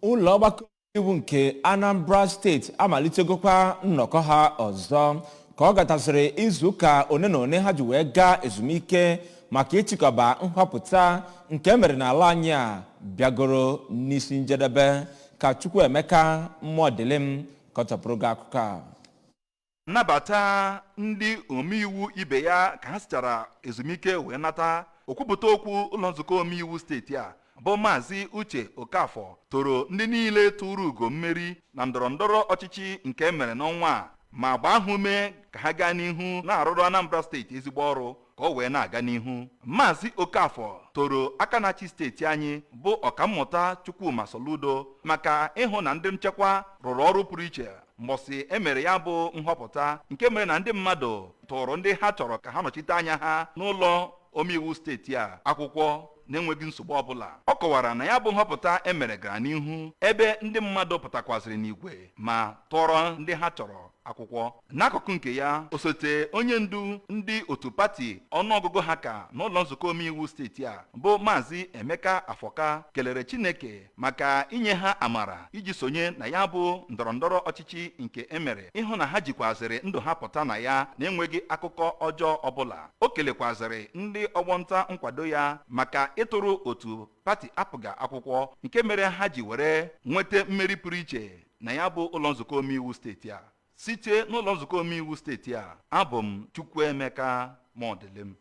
Ụlọ ọgbakọ iwu nke Anambra Steeti amalitegokwa nnọkọ ha ọzọ ka ọ gatasịrị izuụka one na one ha ji wee gaa ezumike maka ịchịkọba nhọpụta nke emere n'ala anyị a bịagoro n'isi njedebe. Ka Chukwuemeka Mmụọdịlịm kọchapụrụ gị akụkọ a. Nnabata ndị omeiwu ibe ya ka ha sichara ezumike wee nata, okwupụta okwu ụlọ nzukọ omeiwu steeti a bụ Maazị Uche Okafọ toro ndị niile tụrụ ugo mmeri na ndọrọndọrọ ọchịchị nke emere n'ọnwa a, ma gbaa ha ume ka ha gaa n'ihu na-arụrụ Anambra Steeti ezigbo ọrụ ka o wee na-aga n'ihu. Maazị Okafọ toro aka na-achị steeti anyị bụ Ọkammụta Chukwuma Soludo maka ịhụ na ndị nchekwa rụrụ ọrụ pụrụ iche mbọsị emere ya bụ nhọpụta, nke mere na ndị mmadụ tụrụ ndị ha chọrọ ka ha nọchite anya ha n'ụlọ omeiwu steeti a akwụkwọ na-enweghị nsogbu ọbụla. Ọ kọwara na ya bụ nhọpụta emere gara n'ihu, ebe ndị mmadụ pụtakwazịrị n'igwe ma tụọrọ ndị ha chọrọ akwụkwọ. N'akụkụ nke ya, osote onye ndu ndị otu pati ọnụọgụgụ ha ka n'ụlọ nzukọ omeiwu steeti a bụ Maazị Emeka Afọka kelere Chineke maka inye ha amara iji sonye na ya bụ ndọrọndọrọ ọchịchị nke emere, ịhụ na ha jikwazịrị ndụ ha pụta na ya na-enweghị akụkọ ọjọọ ọbụla. O kelekwazịrị ndị ọgbọnta nkwado ya maka ịtụrụ otu pati APGA akwụkwọ, nke mere ha ji were nweta mmeri pụrụ iche na ya bụ ụlọ nzukọ omeiwu steeti a. Site n'ụlọ nzukọ omeiwu steeti a, abụ m Chukwuemeka Mọdịlịm.